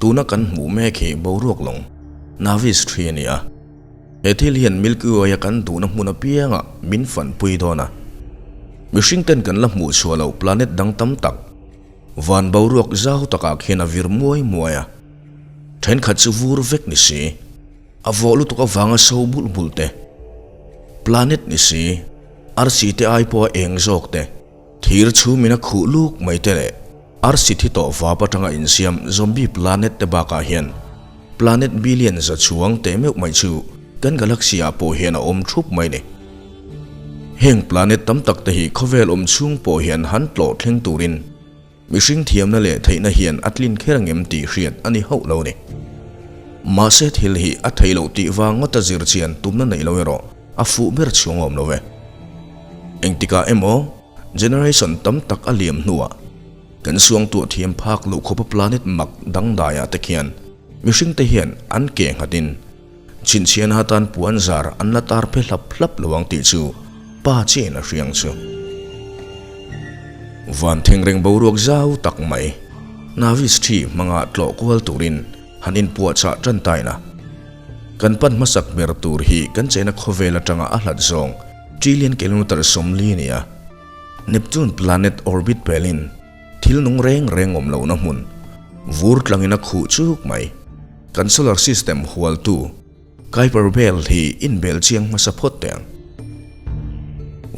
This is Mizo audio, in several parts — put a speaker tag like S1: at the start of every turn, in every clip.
S1: Tuna kan hmuh mek hi boruak lawng, Navis ṭhi a ni a. He thil hian Milky Way-a kan duhna hmun apiangah min fanpui dawn a. Mihring ten kan la hmuh chhuah loh planet dang tam tak, van boruak zau takah khian a vir muai muai a. Thenkhat chu vur vek ni si, a vawh lutuk avanga so bulh bulh te, planet ni si, arsi te ai pawha eng zawk te, Thir chhumin a khuh luk mai te leh arsi thi tawh vap atanga insiam zombie planet te bakah hian planet billion za chhuang teh meuh mai chu kan galaxy ah pawh hian a awm thup mai ni. Heng planet tam tak te hi khawvel awm chhung pawh hian han tlawh thleng turin mihring thiamna leh theihna hian a tlin kher angem tih hriat a ni hauh lo ni. Mahse thil hi a theih loh tih vang ngawta zir chian tumna neih lo erawh a fuh ber chhung awm lo ve. Engtikah emaw generation tam tak a liam hnuah kan suangtuah thiam phak loh khawpa planet mak dangdaiah te khian mihring te hian an ke nghatin chhinchhiahna atan puan zar an la tar phe hlap hlap lo ang tih chu pa chiahin a hriang chu. Van thengreng boruak zau tak mai Navis thi hmanga tlawh kual turin han inpuahchah tan taina. Kan pan hmasak ber tur hi kan chena khawvel atanga a hlat zawng trillion kilometer 40 a ni a. Neptune planet orbit pelin thil nung reng reng awm lohna hmun vur tlangin a khuh chuk mai. Kan solar system hualtu Kuiper Belt hi inbel chiang hmasa phawt teh ang.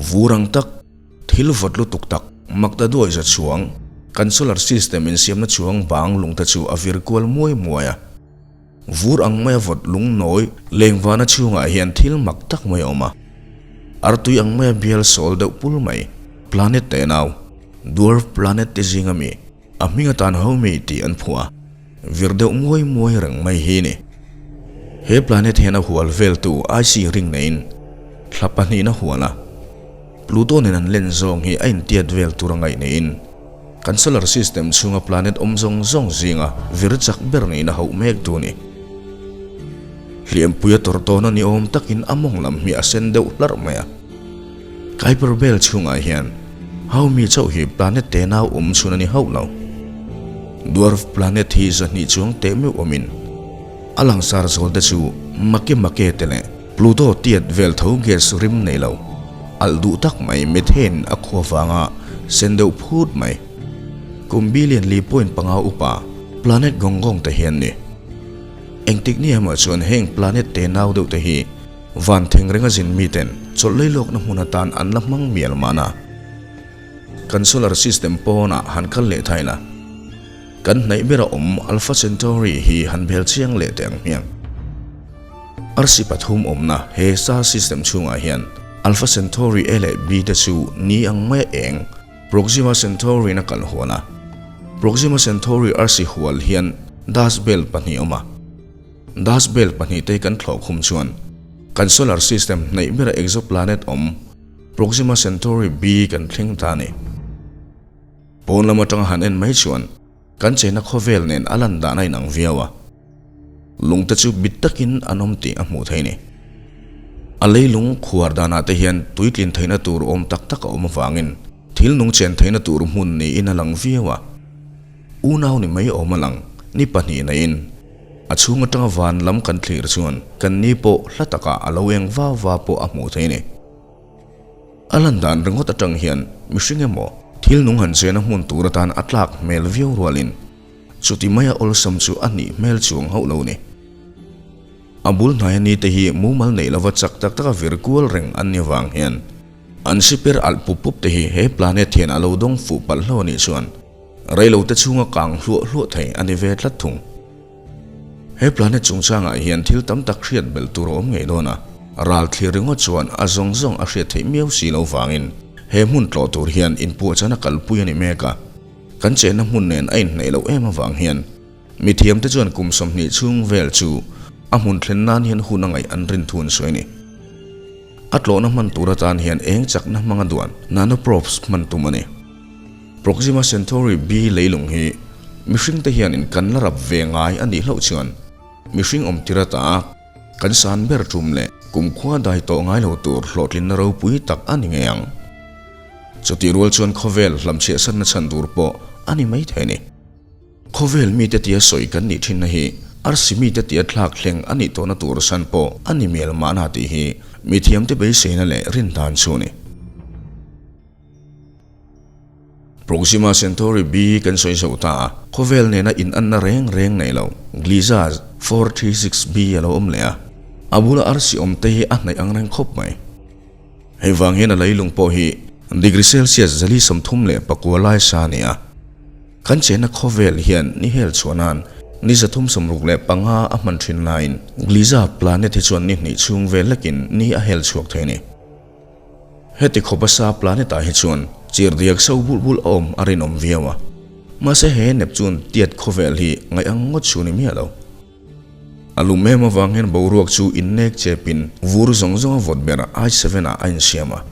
S1: Vur ang tak. Thil vawt lutuk tak makta duai za chuang kan solar system insiamna chuang bang lungte chu a vir kual muai muai a. Vur ang maia vawt lung nawi lengvana chhungah hian thil mak tak mai a awm a. Artui ang maia bial sawl deuh pul mai, planet te nau, dwarf planet te zinga mi, a hming atan ho mi tih an phuah a, vir deuh muai muai reng mai hi ni. He planet hian a hual veltu icy ring neiin thla pahnihna hual a, Pluto nen an len zawng hi a intiat vel tur a ngaih neiin, Kan solar system chhunga planet awm zawng zawng zinga vir chak ber nihna hauh mek tu ni. Hliampuia tawr tawn a ni awm takin a mawng lam hi a sen deuh hlarh mai a. Kuiper Belt chhungah hian Haumi chauh hi planet te nau awm chhun a ni hauh lo. Dwarf planet hi 200 chuang teh meuh awmin a langsar zawl te chu Makemake te leh Pluto tiat vel tho gas rim nei lo, alh duh tak mai methane a khua vanga sen deuh phut mai. Kum billion li point panga upa planet gawng gawng te hian ni. Engtik ni emaw chuan heng planet te nau deuh te hi van theng renga zin miten chawlh lei lawkna hmun atan an la hmang mial mahna. Kan solar system pawnah han kal leh thai la. Kan hnaih bera awm Alpha Centauri hi han bel chiang leh teh ang hmiang. Arsi pathum awmna he star system chhungah hian Alpha Centauri A leh B te chu ni ang maia eng Proxima Centauri in a kal hual a. Proxima Centauri arsi hual hian dust belt pahnih a awm a. Dust belt pahnih te hi kan thlawh khum chuan kan solar system hnaih bera exoplanet awm Proxima Centauri B kan thleng ta a ni. Pawn lam atanga han en mai chuan kan cheina khawvel nen a lan dan a inang viau a. Lungte chu bit takin an awm tih a hmuh theih a ni. A leilung khuar danah te hian tuitlin theihna tur awm tak tak a awm avangin thil nung chen theihna tur hmun niin a lang viau a. Unau ni mai awm a lang ni pahnih naiin a chhung atanga van lam kan thlir chuan kan ni pawh hla takah a lo eng va va pawh a hmuh theih a ni. A lan dan ringawt atang hian mihring emaw thil nung han chena hmun tur atan a tlak hmel viau rualin chuti maia awlsam chu a nih hmel chuang hauh lo ni. A bul hnaia ni te hi mumal neih lova chak tak taka vir kual reng an ni vang hian an siper alh pup pup te hi he planet hian a lo dawng fuh palh hlo a nih chuan reilote chhunga kang hluah hluah thei a ni ve tlat thung. He planet chungchangah hian thil tam tak hriat belh tur a awm ngei dawn a, ral thlir ringawt chuan a zawng zawng a hriat theih miau si lo vangin he hmun tlawh tur hian inpuahchana kalpui a ni mek a. Kan chenna hmun nen a inhnaih loh em avang hian mithiamte chuan kum 20 chhung vel chu a hmun thlen nan hian hun a ngaih an rin thu an sawi a ni. A tlawhna hman tur atan hian eng chakna hmanga duan nanoprobes hman tum a ni. Proxima Centauri B leilung hi mihringte hianin kan la rap ve ngai a nih hlauh chuan mihring awm tir ata kan san ber tum leh kumkhua dai tawh ngai lo tur hlawhtlinna ropui tak a ni ngei ang. Chutih rual chuan khawvel hlamchhiahsanna chhan tur pawh a ni maithei a ni. Khawvel mite tia sawi kan nih thinna hi arsi mite tia thlak thleng a nih tawhna tur san pawh a ni mial mahna tih hi mithiamte beiseina leh rin dan chu a ni. Proxima Centauri B kan sawi zo ta a, khawvel nena inanna reng reng nei lo Gliese 436 b a lo awm leh a, a bula arsi awm te hi a hnaih ang reng khawp mai. Hei vang hian a leilung pawh hi degree Celsius 434 lai sa a ni a. Kan chenna khawvel hian ni hel chhuah nan ni 365 a hman thin laiin Gliese planet hi chuan ni hnih chhung vel lekin ni a hel chhuak thei a ni. Heti khawpa sa planet ah hi chuan chirhdiak so bulh bulh a awm a rinawm viau a. Mahse he Neptune tiat khawvel hi ngaih ang ngawt chu ni miah lo. A lum em avang hian boruak chu innek chepin vur zawng zawng a vawt ber I-seven ah a insiam a.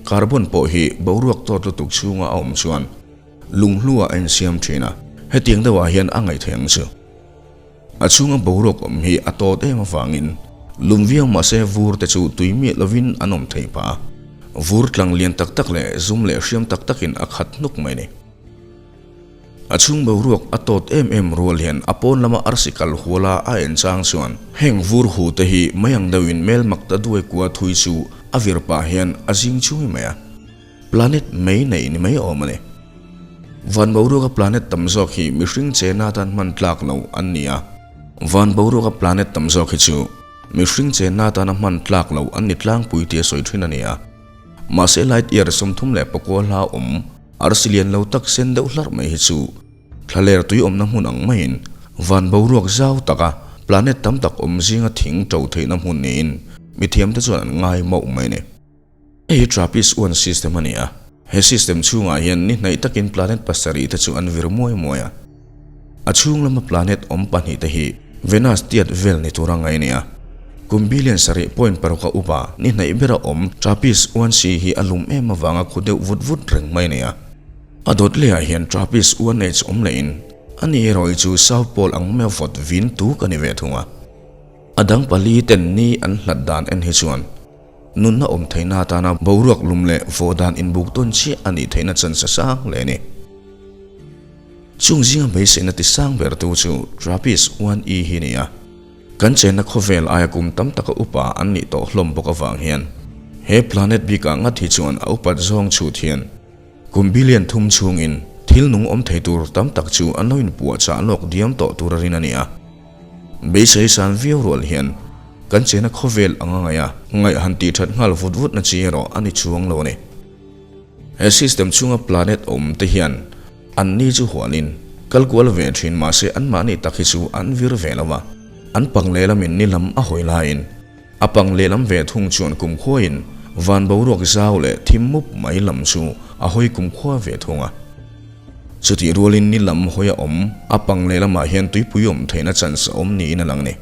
S1: Carbon pawh hi boruak tawt lutuk chhunga a awm chuan lunghlu ah a insiam thin a, hetiang deuhah hian a ngaih theih ang chu. A chhunga boruak awm hi a tawt em avangin lum viau mahse vur te chu tui miah lovin an awm thei phah a, vur tlang lian tak tak leh zum leh hriam tak takin a khat hnuk mai a ni. A chhung boruak a tawt em em rual hian a pawn lama arsi kal huala a en chang chuan heng vur hu te hi mai ang deuhin mel mak ta duai kua thui chu a vir pah hian a zing chungi mai a. Planet mai nei ni mai awm a ni. Van boruaka planet tam zawk hi mihring chena atan hman tlak lo an ni a. Van boruaka planet tam zawk hi chu mihring chena atana hman tlak lo an ni tlangpui tia sawi thin a ni a. Mahse light year 34 hla awm arsi lian lo tak sen deuh hlarh mai hi chu thlaler tui awmna hmun ang maiin van boruak zau taka planet tam tak awm zinga thing to theihna hmun niin mithiamte chuan an ngai mauh mai a ni. Hei hi Trappist 1 system a ni a, he system chhungah hian ni hnaih takin planet pasarih te chu an vir muai muai a. A chhung lama planet awm pahnih te hi Venus tiat vel ni tura ngaih a ni a. Kum billion sarih point paruk a upa ni hnaih bera awm Trappist 1 C hi a lum em avanga khu deuh vut vut reng mai a ni a. A dawt lehah hian Trappist 1 H awm lehin a ni erawh hi chu South Pole ang maia vawt vin tuk a ni ve thung a. A dang pali ten ni an hlat dan en hi chuan Nunna awm theihna atana boruak lum leh vawh dan inbuk tawn chiah a nih theihna chance a sang hle a ni. Chung zinga beiseihna ti sang ber tu chu Trappist 1E hi a ni a. Kan chenna khawvel aia kum tam taka upa an nih tawh hlawm bawk avang hian he planet bikah ngat hi chuan a upat zawng chhut hian kum billion thum chhungin thil nung awm thei tur tam tak chu an lo inpuahchah lawk diam tawh tur a rin a ni a. Beisei san viau rual hian kan chena khawvel anga ngaih a, ngaih han tih that nghal vut vut na chi erawh a ni chuang lo a ni. He system chhunga planet awm te hian an ni chu hualin kal kual ve thin mahse anmahni tak hi chu an vir ve lo a, an pang lehlamin ni lam a hawi laiin a pang lehlam ve thung chuan kumkhuain van boruak zau leh thim mup mai lam chu a hawi kumkhua ve thung a. Chutih rualin ni lam hawi a awm, a pang lehlamah hian tuipui awm theihna chance a awm niin a lang ni.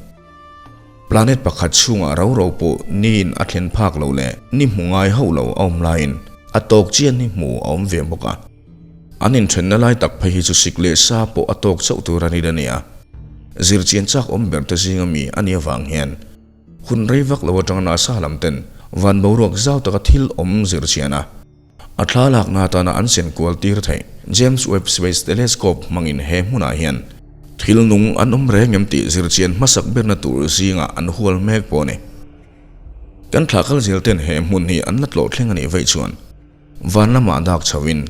S1: Planet pakhat chhungah ro ro pawh niin a thlen phak lo leh ni hmu ngai hauh lo a awm laiin a tawk chian ni hmu a awm ve bawk a. An inthenna lai tak phei hi chu sik leh sa pawh a tawk chauh tur a ni la nia. Zirchian chak awm ber te zinga mi a nih avang hian hun rei vak lo atanga NASA lam ten van boruak zau taka thil awm zirchian a, A thla lakna atana an sen kual tir theih James Webb Space Telescope hmangin he hmunah hian thil nung an awm reng em tih zirchian hmasak berna tur zingah an hual mek pawh a ni. Kan thla kal zel ten he hmun hi an la tlawh thleng a nih vaih chuan van lamah dak chhoin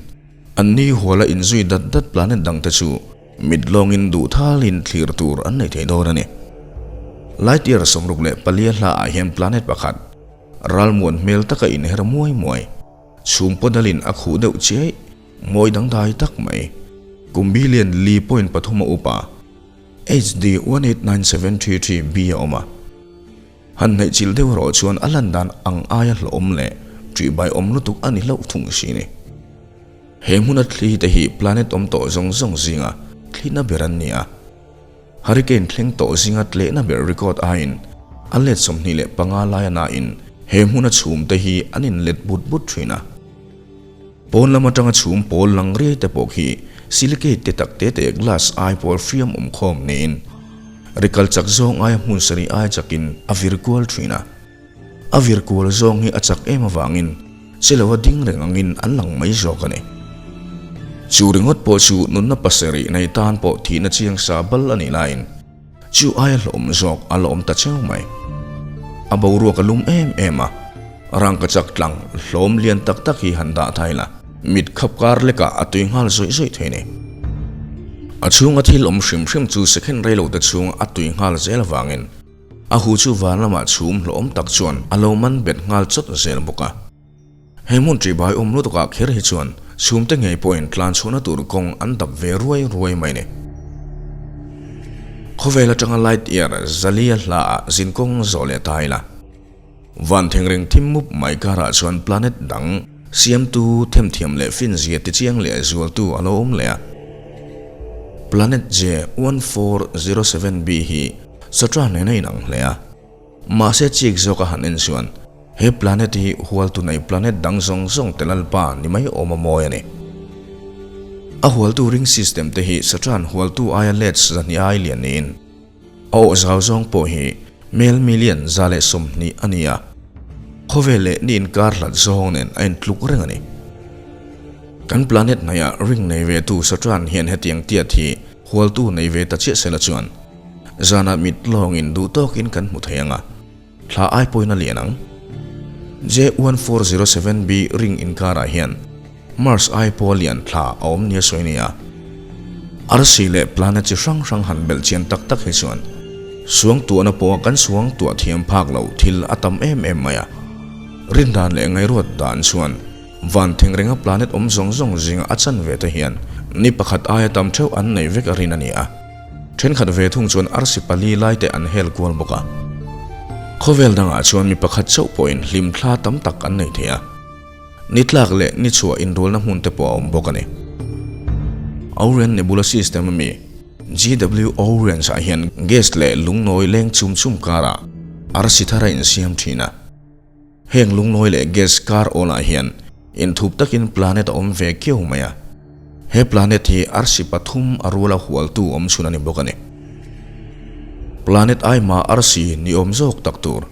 S1: an ni huala inzui dat dat planet dangte chu mit lawngin duh thalin thlir tur an nei thei dawn a ni. Light year 64 hlaah hian planet pakhat Ralmuan hmel taka inher muai muai, chhum pawdalin a khuh deuh chiai, mawi dangdai tak mai. Kum billion li point pathum a upa, HD 189733 b a awm a. Han hnaih chilh deuh erawh chuan a lan dan ang aia hlawhawm leh ṭihbai awm lutuk a ni hlauh thung si ni. He hmuna thli te hi planet awm tawh zawng zawng zinga thlina ber an ni a. Hurricane thleng tawh zinga tlehna ber record aiin a let 25 laia nain he hmuna chhum te hi an inlet but but thin a. Pawn lam atanga chhum pawl lang riai te pawh khi silicate te tak te te glass ai pawl hriam awm khawm niin rikal chak zawng aia hmun sarih ai chakin a vir kual thin a. A vir kual zawng hi a chak em avangin che lova ding reng angin an lang mai zawk a ni. Chu ringawt pawh chu nunna pasarih nei tan pawh thihna chiang sa bal a nih laiin chu aia hlawm zawk a la awm ta cheu mai. A boruak a lum em em a, rangkachak tlang hlawm lian tak tak hi han dah thai la, mit khap kar lekah a tui nghal zawih zawih thei ni. A chhunga thil awm hrim hrim chu second reilo te chhung a tui nghal zel avangin a hu chu van lamah chhum hlawm tak chuan a lo man bet nghal chawt zel bawk a. He hmun ṭihbai awm lutukah kher hi chuan chhumte ngei pawhin tlan chhuahna tur kawng an dap ve ruai ruai mai ni. Khawvel atanga light year zalia hlaah zinkawng zawh leh ta ila. Van thengreng thim mup mai karah chuan planet dang siamtu themthiam leh finzia tichiang leh zualtu a lo awm leh a. Planet J1407b hi Saturn nen a inang hle a. Mahse chik zawk a han en chuan he planet hi hualtu nei planet dang zawng zawng te lalpa ni mai awm a mawi a ni. A hualtu ring system te hi Saturn hualtu aia let zahnih ai lian niin a awh zau zawng pawh hi mel million 120 a ni a, khawvel leh ni inkar hlat zawng nen a intluk reng a ni. Kan planet hnaihah ring nei ve tu Saturn hian hetiang tiat hi hualtu nei ve ta chiah sela chuan Zanah mit lawngin duh tawkin kan hmu thei ang a, thla ai pawhin a lian ang. J1407b ring inkarah hian Mars ai pawh a lian thla a awm nia sawi nia. Arsi leh planet chi hrang hrang han belh chian tak tak hi chuan suangtuahna pawha kan suangtuah thiam phak loh thil a tam em em mai a. Rindan leh ngaihruat dan chuan van thengrenga planet awm zawng zawng zinga a chanve te hian ni pakhat aia tam theuh an nei vek a rin a ni a. Thenkhat ve thung chuan arsi pali lai te an hel kual bawk a. Khawvel dangah chuan mi pakhat chauh pawhin hlimthla tam tak an nei thei a. Ni tlak leh ni chhuah inrualna hmun te pawh a awm bawk a ni. Orion Nebula System a mi GW Orions ah hian gas leh lungnawi leng chum chum karah arsi thar a insiam thin a. Heng lungnawi leh gas kar awlah hian inthup takin planet a awm ve kiau mai a. He planet hi arsi pathum a ruala hualtu awm chhun a ni bawk a ni. Planet aima arsi ni awm zawk tak tur,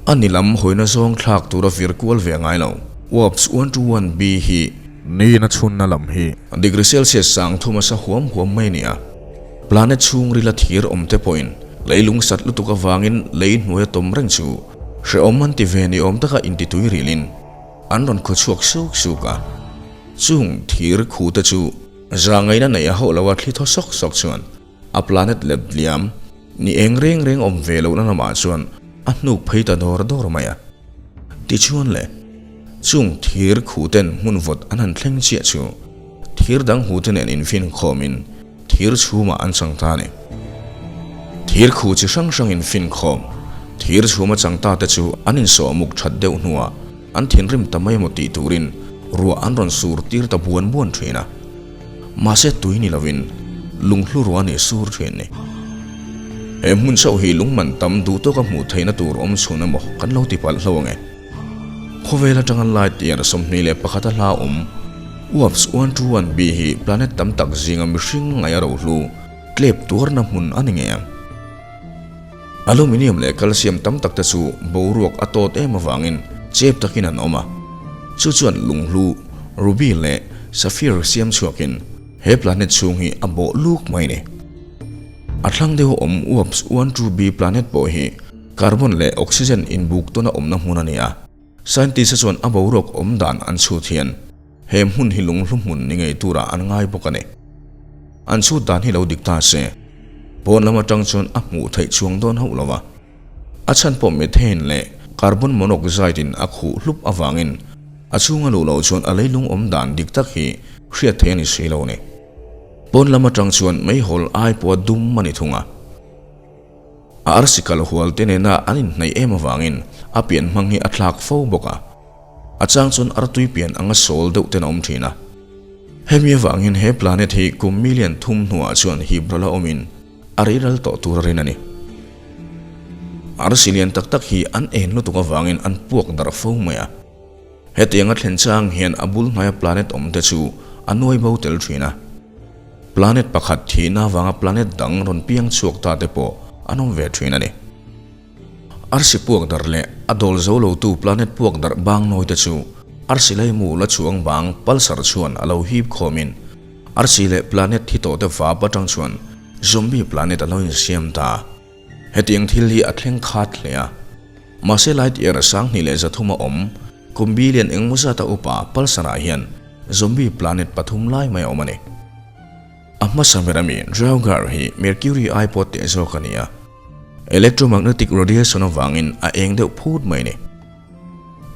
S1: a ni lam hawina zawng thlak tura vir kual ve ngai lo. WAPS 121b hi Niin a chhunna lam hi. Degree Celsius sang thum a sa huam huam mai a ni a. Planet chhungrila thir awm te pawhin leilung sat lutuk avangin lei hnuaia tawm reng chu Hrehawm an ti ve ni awm taka intitui rilin an rawn khaw chhuak suk suk a. Chung thir khu te chu zangaina neih a hauh lo a thli thaw sawk sawk chuan a planet let liam ni eng reng reng awm ve lohna lamah chuan a hnuk phei ta dawr dawr mai a. Tichuan le, chung thir khu ten hmun vawt an han thleng chiah chu thir dang hu te nen infin khawmin Thir chhumah an chang ta a ni. Thir khu chi hrang hrangin fin khawm. Thir chhuma chang ta te chu an insawh muk that deuh hnuah an thinrim ta mai emaw tih turin ruah an rawn sur tir ta buan buan thin a. Mahse tui ni lovin lunghlu ruah a ni sur thin ni. He hmun chauh hi lungman tam duh tawka hmuh theihna tur awm chhun emaw kan lo ti palh hlo ange. Khawvel atanga light year 21 a hla awm WAPS 121b hi planet tam tak zinga mihring ngaih a rohlu tlep tuarna hmun a ni ngei ang. Aluminium leh calcium tam tak te chu boruak a tawt em avangin chep takin an awm a, chu chuan lunghlu, ruby leh sapphire siam chhuakin he planet chhung hi a bawh luk mai a ni. A thlang deuh a awm WAPS 12b planet pawh hi Carbon leh oxygen inbuk tawna awmna hmun a ni a, scientist-a chuan a boruak awm dan an chhut hian he hmun hi lunghlu hmun ni ngei turah an ngai bawk a ni. An chhut dan hi lo dik ta se, pawn lam atang chuan a hmuh theih chuang dawn hauh lo va. A chhan pawh methane leh carbon monoxide-in a khuh hlup avangin a chhunga luh loh chuan a leilung awm dan dik tak hi hriat theih a ni si lo a ni. Pawn lam atang chuan meihawl ai pawha dum a ni thung a. A arsi kal hual te nena an inhnaih em avangin a pian hmang hi a thlak fo bawk a. A chang chuan artui pian anga sawl deuh ten a awm thin a. Hemi avangin he planet hi kum million thum hnuah chuan hip ral a awmin a riral tawh tur a rin a ni. Arsi lian tak tak hi an en lutuk avangin an puak darh fo mai a. Hetianga thlen chang hian a bul hnaia planet awm te chu a nuai bo tel thin a. Planet pakhat thihna avanga planet dang rawn piang chhuak ta te pawh an awm ve thin a ni. Arsi puak darh leh a dawl zo lotu planet puak darh bang nawi te chu arsi laimu la chuang bang pulsar chuan a lo hip khawmin Arsi leh planet thi tawh te vap atang chuan zombie planet a lo insiam ta. Hetiang thil hi a thleng khat hle a. Mahse light year 2300 a awm kum billion engmaw zata upa pulsar ah hian zombie planet pathum lai mai a awm a ni. A hmasa ber ami Draugar hi Mercury ai pawh teh zawk a ni a. Electromagnetic radiation avangin a eng deuh phut mai a ni.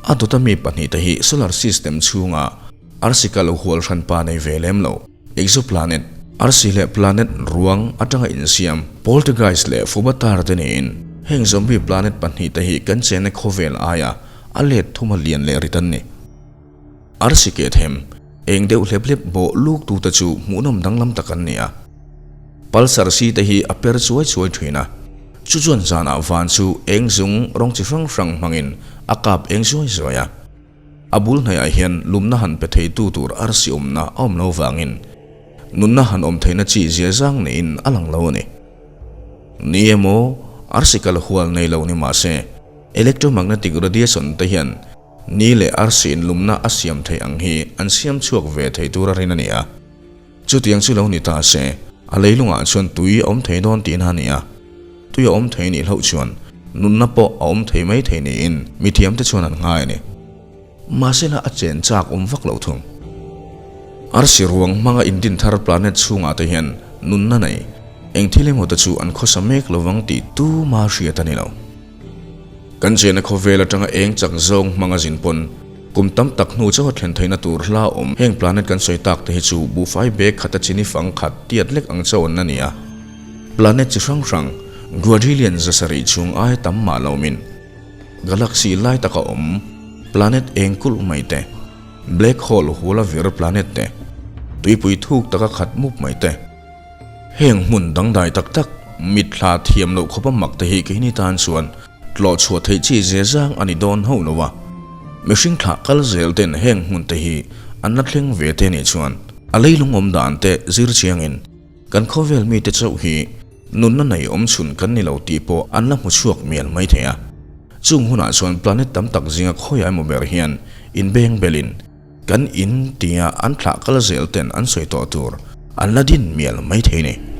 S1: A dawta mi pahnihte hi solar system chhunga arsi kal hual hranpa nei ve lem lo, exoplanet, arsi leh planet ruang atanga insiam Poltergeist leh Fubatar te niin heng zombie planet pahnihte hi kan chenna khawvel aia a let thuma lian leh rit an ni. Arsi ke them, eng deuh hlep hlep bawh luk tute chu hmuhnawm danglam tak an ni a. Pulsar si te hi a per chuai chuai thin a, chu chuan zanah van chu eng zung rawng chi hrang hrang hmangin a kap eng zuai zuai a. A bul hnaiah hian lumna han pe theitu tur arsi awmna a awm lo vangin nunna han awm theihna chi zia zang niin a lang lo a ni. Ni emaw, arsi kal hual nei lo ni mah se, electromagnetic radiation te hian Ni leh arsi inlumna a siam theih ang hi an siam chhuak ve thei tur a rin a ni a. Chutiang chu lo ni ta se, a leilungah chuan tui a awm thei dawn tihna a ni a. Tui a awm thei nih hlauh chuan nunna pawh a awm thei mai thei niin mithiamte chuan an ngai a ni. Mahsela a chen chak awm vak lo thung. Arsi ruang hmanga indin thar planet chhungah te hian nunna nei eng thil emaw te chu an khawsa mek lovang tih tuma hriat a ni lo. Kan chena khawvel atanga eng chak zawng hmang a zin pawn kum tam tak hnu chauha thlen theihna tur hla awm. Heng planet kan sawi tak te hi chu buhfai bag khat a chini fang khat tiat lek ang chauh an la ni a. Planet chi hrang hrang quadrillion 700 chhung aia tam mah lo min galaxy lai taka awm planet eng kulh mai te, black hole hula vir planet te, tuipui thuk taka khat mup mai te, Heng hmun dangdai tak tak, mitthla thiam loh khawpa mak te hi keini tan chuan tlawh chhuah theih chi ze zang a ni dawn hauh lo a. Mihring thlah kal zel ten heng hmun te hi an la thleng ve te nih chuan a leilung awm dan te zir chiangin kan khawvel mite chauh hi nunna nei awm chhun kan ni lo tih pawh an la hmu chhuak mial mai thei a. Chung hunah chuan planet tam tak zinga khawiah emaw ber hian inbeng belin, Kan in tia an thlah kal zel ten an sawi tawh tur an la din mial mai thei ni.